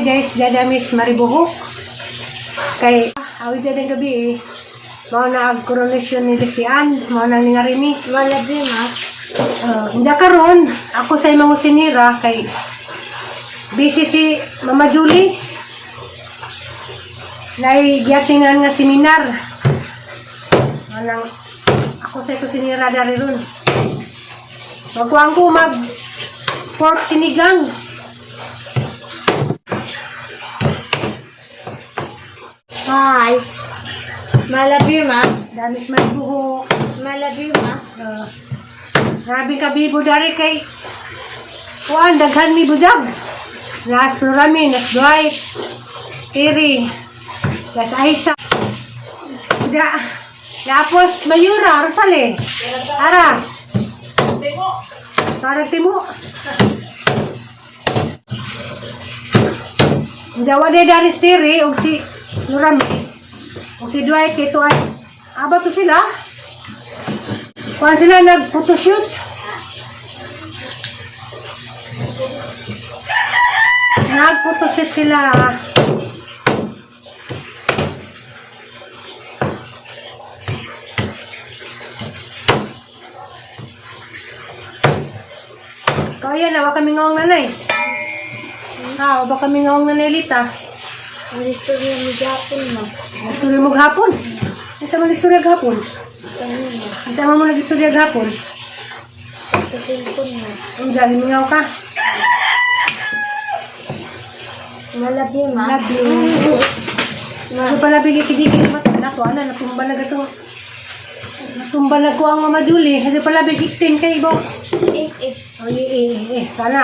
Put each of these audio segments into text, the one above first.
mi guys, dada Miss Maribuhok. Kay awi dyan ang gabi eh. Mao na ang coronation ni Lixian, mao na ni Remy. Malabi ma. Hindi karon, ako sa imong sinira kay busy si Mama Julie. Nay giatingan nga seminar. Anang ako sa kusinira dari ron. Magkuhan ko mag pork sinigang. Hi. Malabi ma. Damis may buhok. Malabi ma. Grabe ka bibo dari kay kuan daghan mi bujag. Nas Florami, nas Dwight, Tiri, nas Aisa. Da, tapos Mayura, Rosale. Ara. Parang timo. Jawa de dari Tiri og si Florami. Og si Dwight kay tuan. Aba to sila. Kuan sila nag-photoshoot. Nag-photoshoot sila. Kaya na, wa kami ngawang nanay. Ha, wa kami ngawang nanay Lita. Ang istorya mo Japon ma. Istorya mo gahapon. Isa man istorya gahapon. Kanina. Isa man mo nag-istorya gahapon. Sa cellphone ma. Ang dyan, mingaw ka. Malabi ma. Love you. Ma. Ano pala bili kidiki mata na to ana natumba na gato. Natumba na ko ang Mama Julie. Kasi pala bigitin kay ibo. Eh eh. Oy eh eh sana.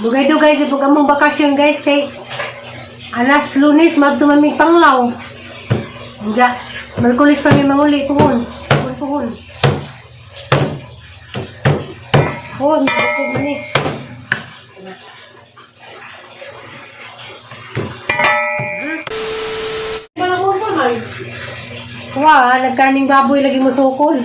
Dugay-dugay sa pag among bakasyon guys kay alas Lunes magtumamig panglaw. Diya, Merkulis pa mi manguli puhon. Puhon puhon. Oh, nabukog man eh. Wah, nagkarning baboy lagi mo sukol.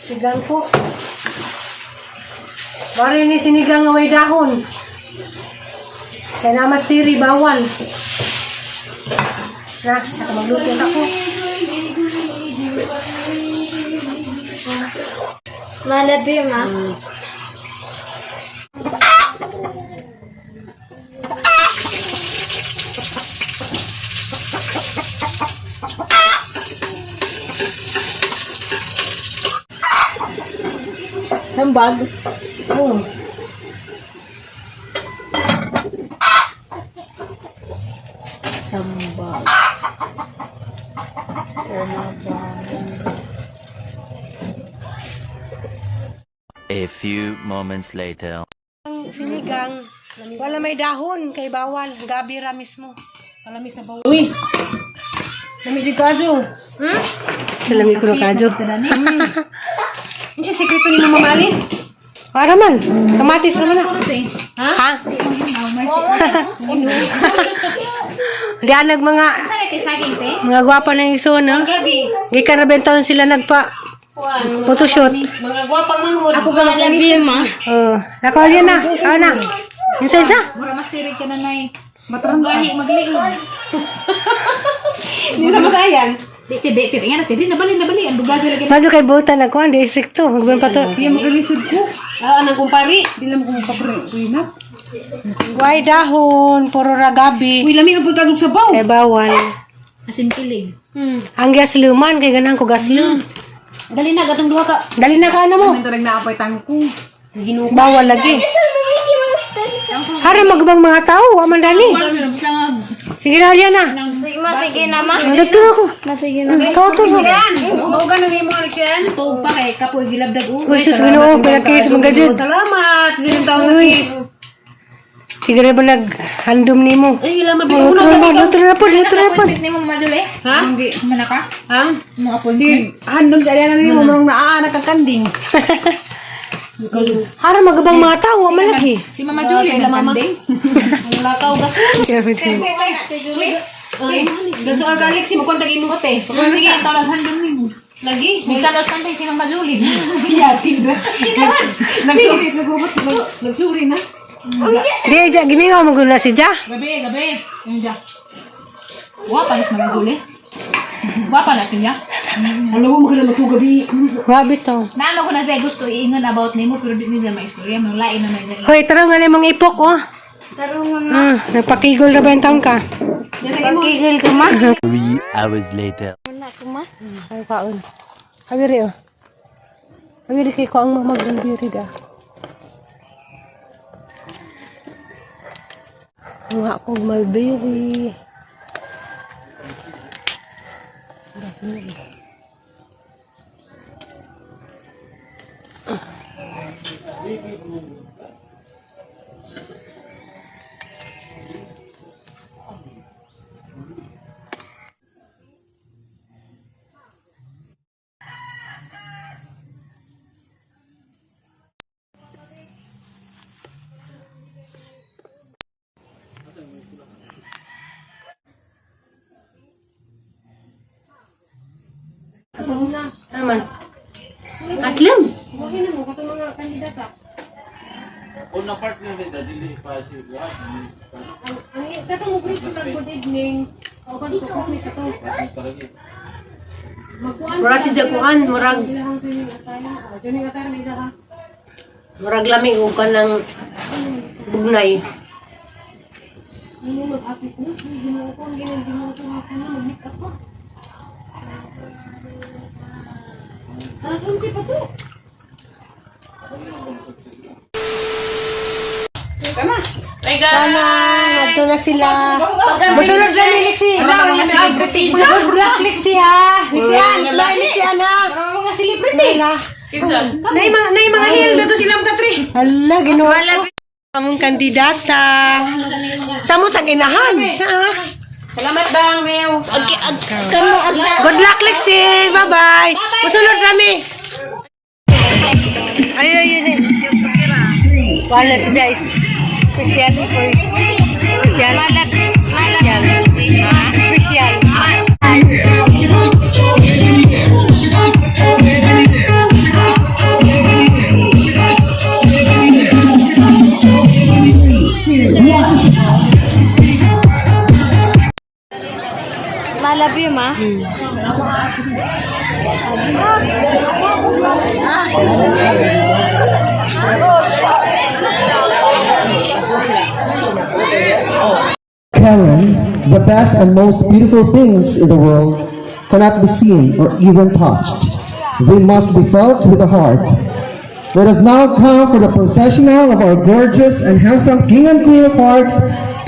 Sigang ko. Bari ni sinigang nga may dahon. Kaya namas tiri, bawal. Na, saka magluto na ako. Malabi ma. Sambag? Oo. Sambag. A few moments later. Ang sinigang, wala may dahon, kay bawal. Gabi ra mismo. Kalami sa bawo. Uy! Lami jud kadyo. Salami ko na kadyo. Ano siya sekreto ni Mama Mali? Para man, kamatis naman na. Ha? Ha? Di nag mga mga gwapa na yung isuon, no? Gabi. Gikan na bentaon sila nagpa photoshoot. Mga gwapang manghod. Ako malabi ma. Oh, nako yan na. Ako na. Insa insa? Mura mas tirig ka na nay. Matranggahi magliin. Hindi sa masayan. Di ti di ti nga na ti di nabali nabali ang duga lagi. Madyo kay buta na kuan distrikto magban pa to. Di makalisod ko. Ah, anang kumpari. Di lang ko mapapre. Way dahon, puro ra gabi. Uy, lami ang pagkadog sa baw. Kay bawal. Asin kilig. Ang gas luman kay ganang ko gas lum. Dali na gatong duha ka. Dali na ka na mo. Amin tarang naapay tangko. Bawal lagi. Hari magbang mga tao, wa man dali. Sige na, Aliana. Sige ma, sige na ma. Nagdto ako. Ma, sige na. Ikaw to. Mauga na nimo Alexian. Tuog pa kay kapoy gilabdag u. Uy, sus, Ginoo, pinakis, mga jud. Salamat. Silang taon sa Uy. kiss. Sige na ba naghandom nimo? Ay, lama bi Luto na, luto na po, luto na po. Appointment nimo Mama Jule. Ha? Hindi. Mana ka? Ha? Mo appointment. Si handom sa Aliana nimo mga naa nakakanding. Hara magabang mga tao, wa malaki. Si Mama Julie na kanding. Ang lakaw gaso. Gaso ka Alex, mo kontag imo. Ote, sige ang tawag handon nimo. Lagi. May kalos kanding si Mama Julie. Yatin na. Nagsuri. Nagsuri na. Di ja gimingaw mo gud na si Ja. Gabi, gabi. Ayun dyan. Guwapa na si Mama Julie. Guwapa na niya. Alam mo maganda matugabi. Wa bitaw. Naano ko na siya gusto iingon about nimo pero di nila maistorya. Mga lain na may Hoy, tara nga na mong ipok oh. Tarungan ma. Nagpakigol na ba yung taon ka? Pagkigil ka ma. 3 hours later. Wala ko ma. Ay, kaon. Habiri oh. Habiri kay ko ang mamagdalbiri da. Nga akong mulberry. Ano man? Aslam! Una partner nila, dili pa si Ang kato mo bridge sa good evening. O kan ko kasmi kato. Murag si Jaguan, murag, murag lami og kanang bugnay. Sana, nagto na sila. Musunod na ni Lexi. Good luck, Lexi, ha. Lexi, ha. Smile, Lexi, ha. Mga celebrity. Nay mga heel na to silang katri. Hala, ginawa ko. Among kandidata. Sa mo tang inahan. Ha? Salamat bang, Mel. Kamu agna. Good luck, Lexi. Bye-bye. Musunod rami. Ay, ay, ay. Wala si guys. Special for special. Malak malak. Special. Malabi ma. Karen, the best and most beautiful things in the world cannot be seen or even touched. They must be felt with the heart. Let us now come for the processional of our gorgeous and handsome King and Queen of Hearts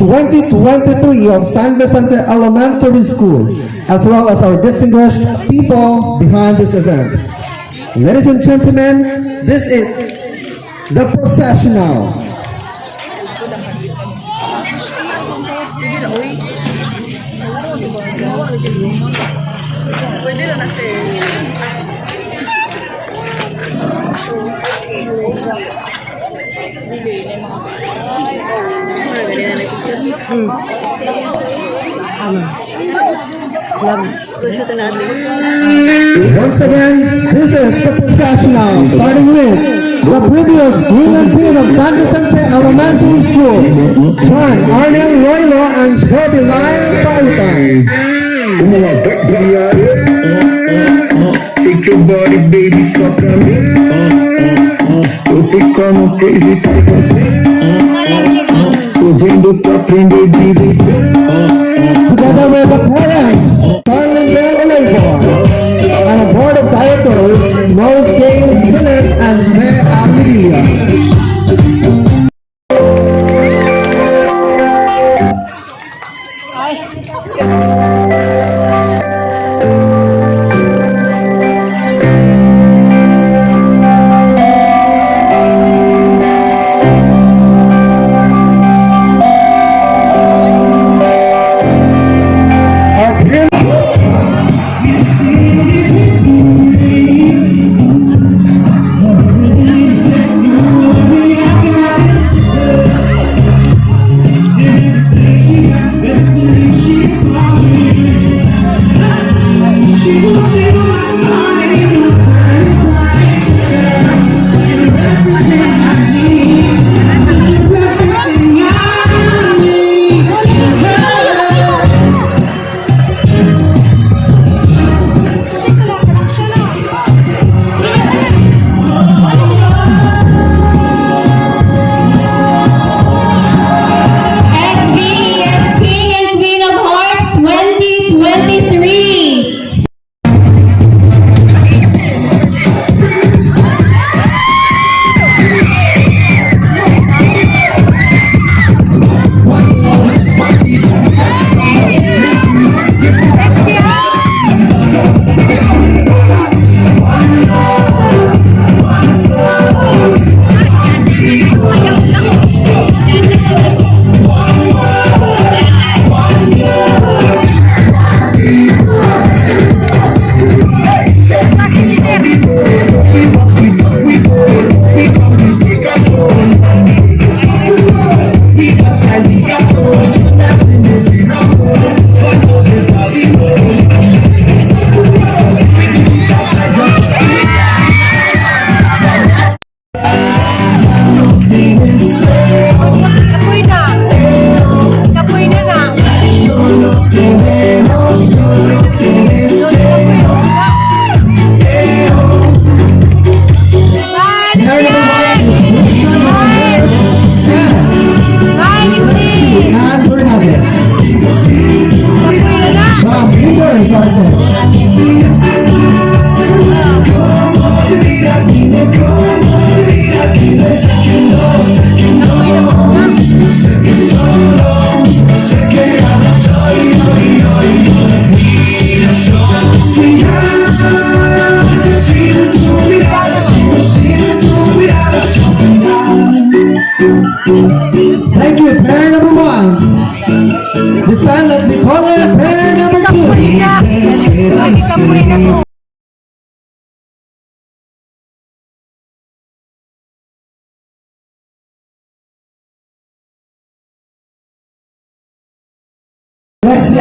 2023 of San Vicente Elementary School, as well as our distinguished people behind this event. Ladies and gentlemen, this is the processional. Once again, this is the processional, starting with the previous King and Queen of San Vicente Elementary School, John Arnel Roilo and Shelby Lyle Pautan. Come on, back Take your body, baby, só pra mim. Tô ficando crazy, faz assim. Tô vendo pra aprender direito. Together with the parents, Carlin Del Olivo, and the board of directors, Rose Gale Siles and May Amelia.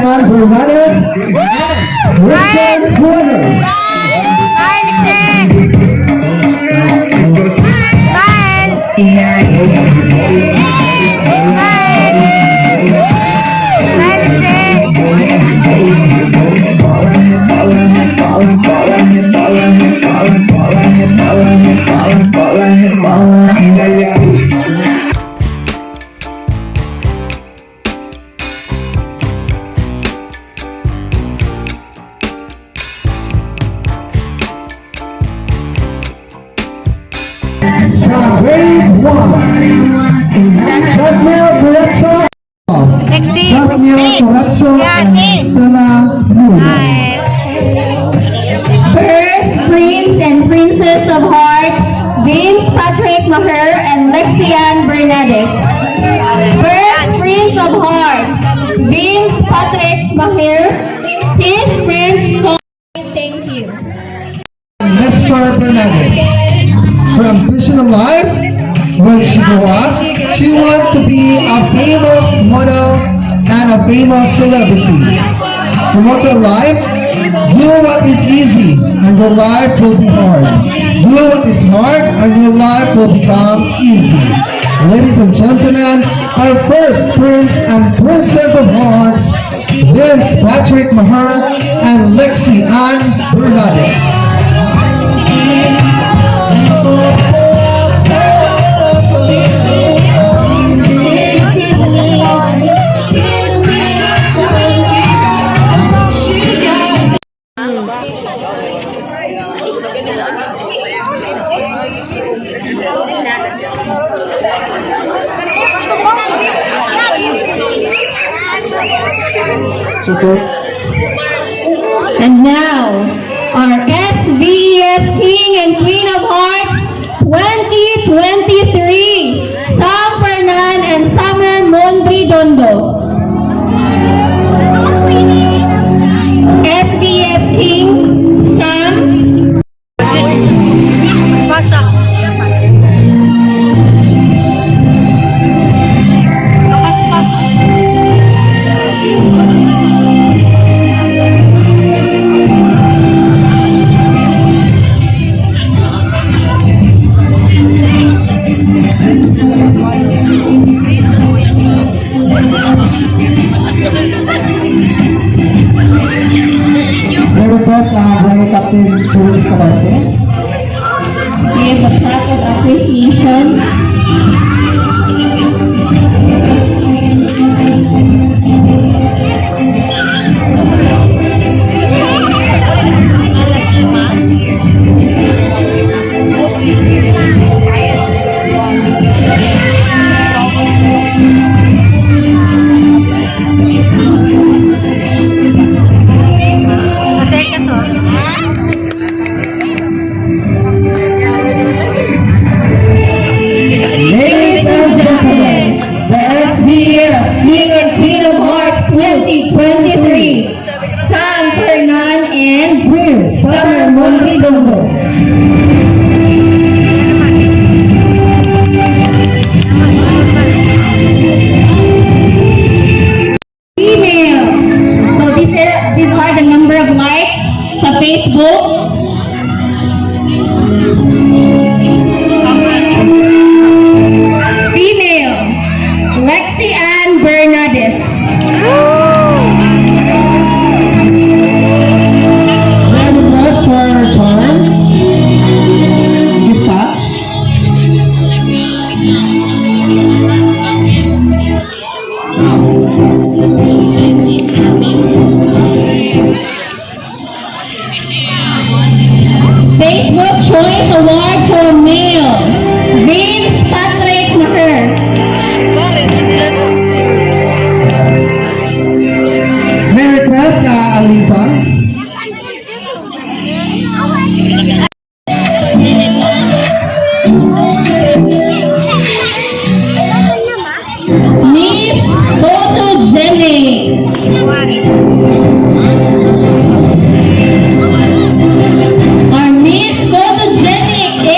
Ann Bernades and Christian Bueno. Bye, Lexi! Bye! Bye! Bye, Lexi! Sa Wave 1, Jatniel Correcto, Lexi! Jatniel Correcto and Stella Moon. Bye! First Prince and Princess of Hearts, Vince Patrick Maher and Lexian Bernades. First Prince of Hearts, Vince Patrick Maher, his friends call. Thank you. Nestor Bernades. Her ambition in life, when she grew up, she wanted to be a famous model and a famous celebrity. Her motto in life, do what is easy and your life will be hard. Do what is hard and your life will become easy. Ladies and gentlemen, our first Prince and Princess of Hearts, Vince Patrick Maher and Lexi Ann Bernades. Support. And now, our SVES King and Queen of Hearts 2023, Sam Fernan and Summer Mondridondo. SVES King, Sam. Pasa. Paspas. May request Barangay Captain Joey Escabarte. Give a plaque of appreciation. Sa teka to. Ladies and gentlemen, the SVES King and Queen of Hearts 2023, Sam Fernan and Queen Summer Mondridondo. Female. So these are the number of likes sa Facebook. Female, Lexi Ann Bernades. May I request Sir Charm? Dispatch. Facebook Choice Award for Male, Vince Patrick Maher. May I request Aliza? Miss Photogenic. Our Miss Photogenic is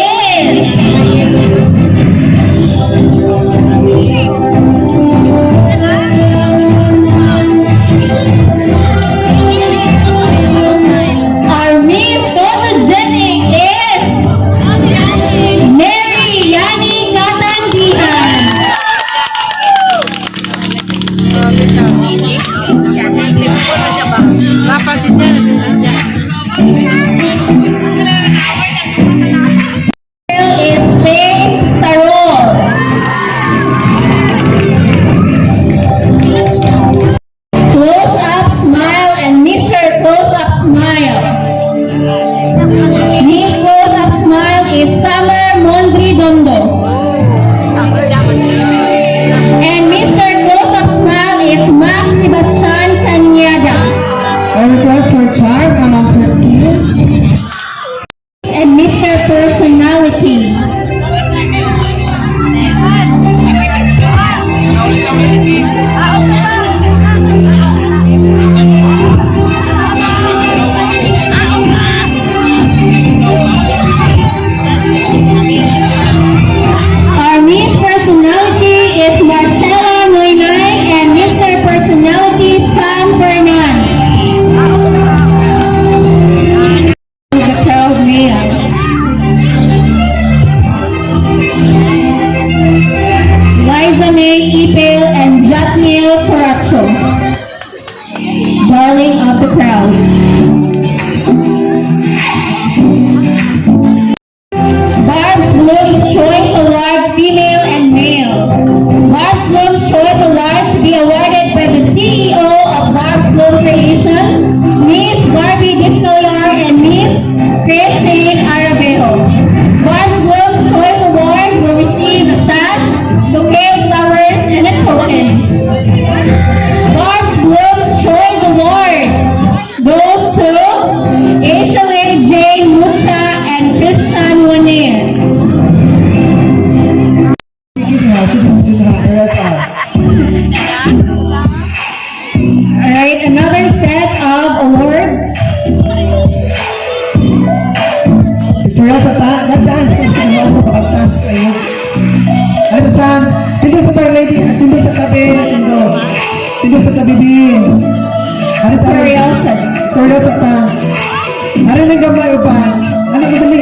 and Mr. Personality. Our Miss Personality is Marcela Noynay and Mr. Personality, Sam Fernan. The proud male. Liza May Ipil and Jatniel Coracho. Darling of the crowd. Barb's Bloom's Choice Award, female and male. Barb's Bloom's Choice Award to be awarded by the CEO of Barb's Bloom Creation, Miss Barbie Discolar and Miss Chris Shane Arabejo. Barb's Bloom's Choice Award will receive a sash, bouquet of flowers, and a token. Barb's Bloom's Choice Award goes to Ashley J. Mucha and Christian Wanier. Sige ha, sige sige ha, Teresa. All right, another set of awards. Teresa ta, gandaan. Ano ako kapagtas. Ayun. Ano sa, tindog sa tayo lady, tindog sa tabi, tindog. Tindog sa tabi din. Ano tayo? Teresa. Teresa ta. Ano nang gamay upan? Ano kadali?